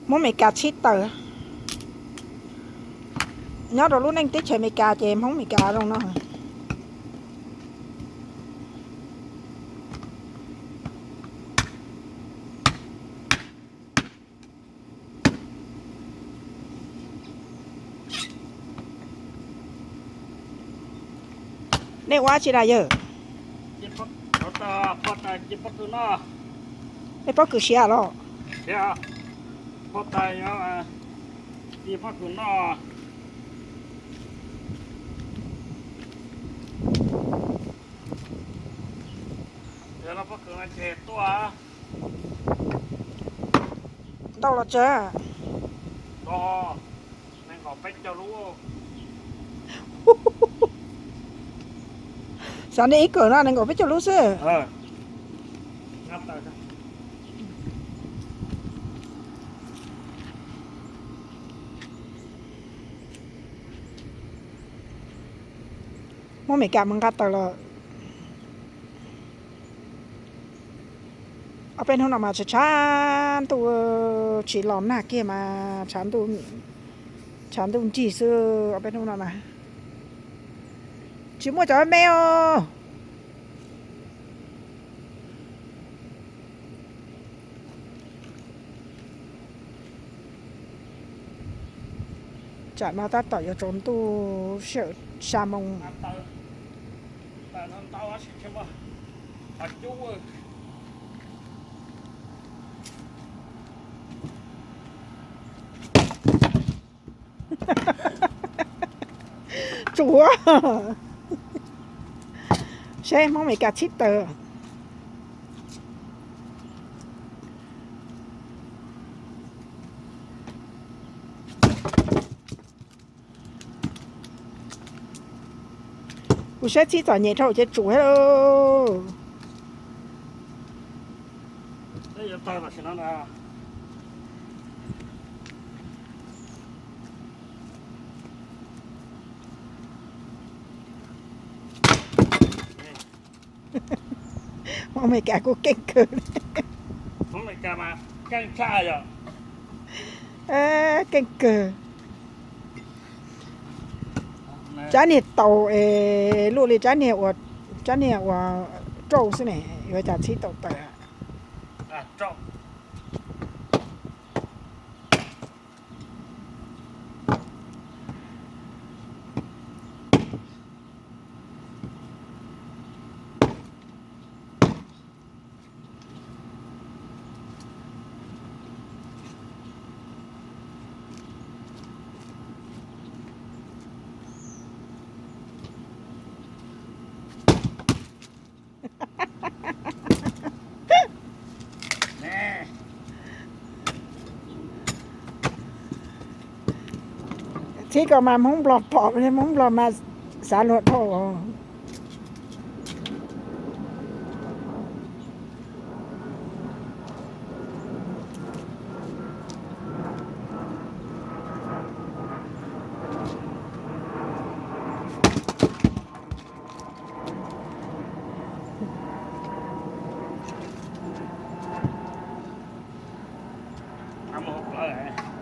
Hmoob Amelikas txhib taws. Nyob rau lub neej teb chaws Amelikas ces Hmoob Amelikas zoo no. Nej ua tsi na yawg? Nej pob kws siav los? Ntau los tsawg? Xav nej ib kawm no nees nkaum peb caug lub xwb. Hmoob Amelikas mus nqa taws los. Ob peb hnub no mas tshav tshav ntuj, tsis los nag kiag mas tshav ntuj nrig xwb ob peb hnub no na. Tsis muaj cov me os. Tsam no tab tom yuav tsaus ntuj sij hawm xya moo. Tsuav. Seb Hmoob Amelikas txhib taws. Kuv saib txhib txom nyem dhau ces tsuav thiab lauj. Hmoob Amelikas kuj keej kawg. Keej kawg. Tsab niag taus es luaj li tsab niag ua, tsab niag ua rauj xwb ne, yuav cas txhib tau taws. Txhib ko mas Hmoob Nplog pom, Hmoob Nplog mas xav luag dhau. Mus hauv plawv.